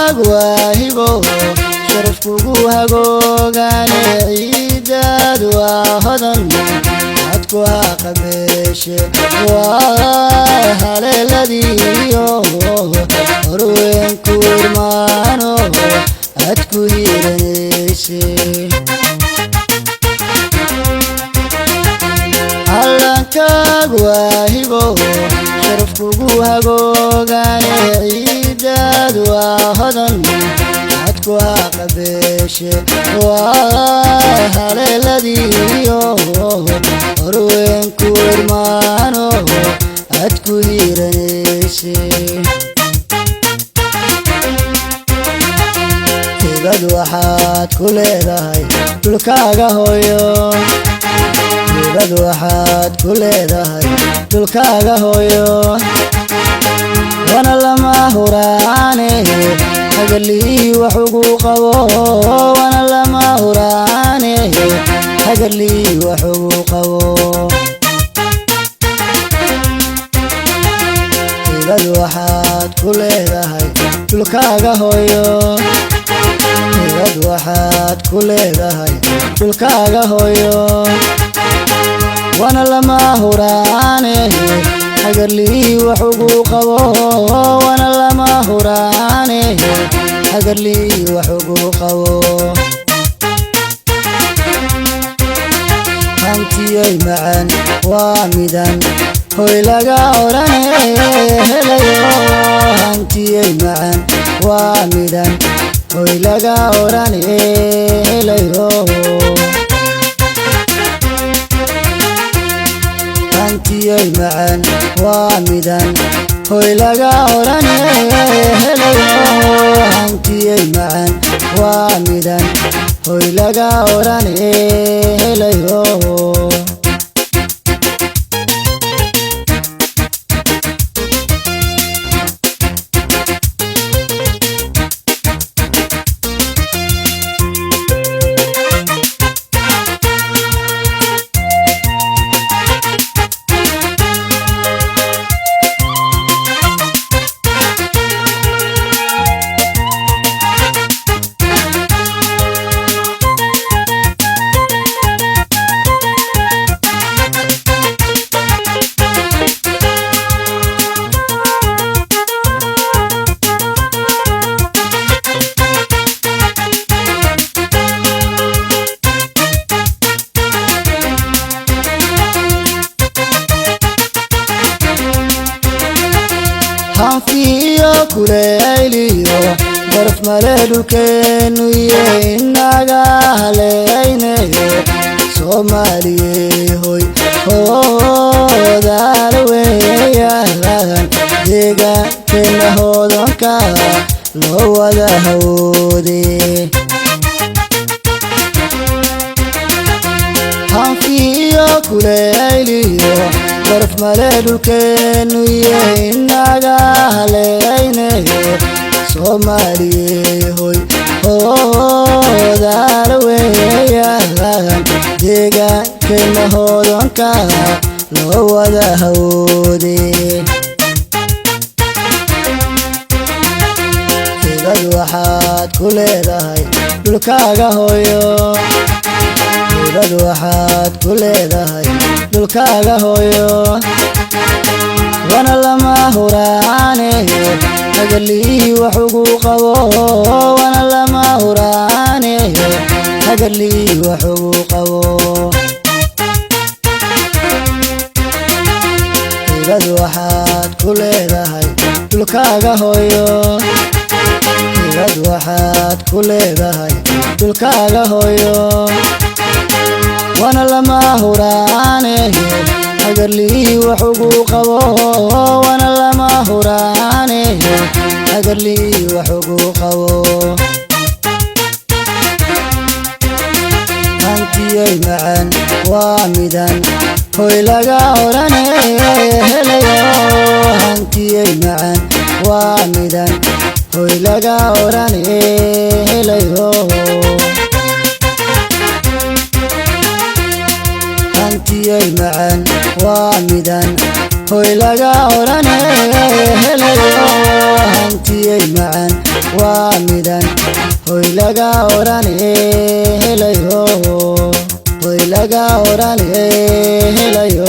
Calankaag waa hibo sharaf kugu hagoogane ciidaad waa hodan adku haqabeeshe waa haleeladiyo horweyn ku irmaano adku hiiranayse. Calankaag waa hibo sharaf kugu hagoogane ciidaad waa hodan adku haqabeeshe waa haleeladiyo horweyn ku irmaano adku hiiranayse. Hibad waxaad ku leedahay dhulkaaga hooyo, hibad waxaad ku leedahay dhulkaaga hooyo, wana lama huraane hagalii wax ugu qabo, wana lama huraane hagalii wax ugu qabo. Hibad waxaad ku leedahay dhulkaaga hooyo, hibad waxaad ku leedahay dhulkaaga hooyo, wana lama huraane hagarlii wax ugu qabo, wana lama huraane hagarlii wax ugu qabo. Hantiyay macaan waa midan hoy laga orane helayo, hantiyay macaan waa midan hoy laga orane helayo. Hantiyay macaan waa midan hoy laga orane helayo, hantiyay macaan waa midan hoy laga orane helayo. Hanfiyo kulayliyo baraf male dhulkeenu iyo inaga halaynayo Soomaaliye hoy hoodaala weeyaan deegaankeena hodanka loo wada hawoode. Hanfiyo kulayliyo baraf male dhulkeenu iyo inaga halaynayo Soomaaliye hoy hoodaala weeyaan deegaankeena hodanka loo wada hawoode. Hibad waxaad ku leedahay dhulkaaga hooyo, hibad waxaad ku leedahay dhulkaaga hooyo, wana lama huraane hagalii wax ugu qabo, wana lama huraane hagalii wax ugu qabo. Hibad waxaad ku leedahay dhulkaaga hooyo, hibad waxaad ku leedahay dhulkaaga hooyo, wana lama huraane hagarlii wax ugu qabo, wana lama huraane hagarlii wax ugu qabo. Hantiyay macaan waa midan hoy laga orane helayo, hantiyay macaan waa midan hoy laga orane helayo. Hantiyay macaan waa midan hoy laga orane helayo, hantiyay macaan Waa midan hoy laga orane helayo, hoy laga orane helayo.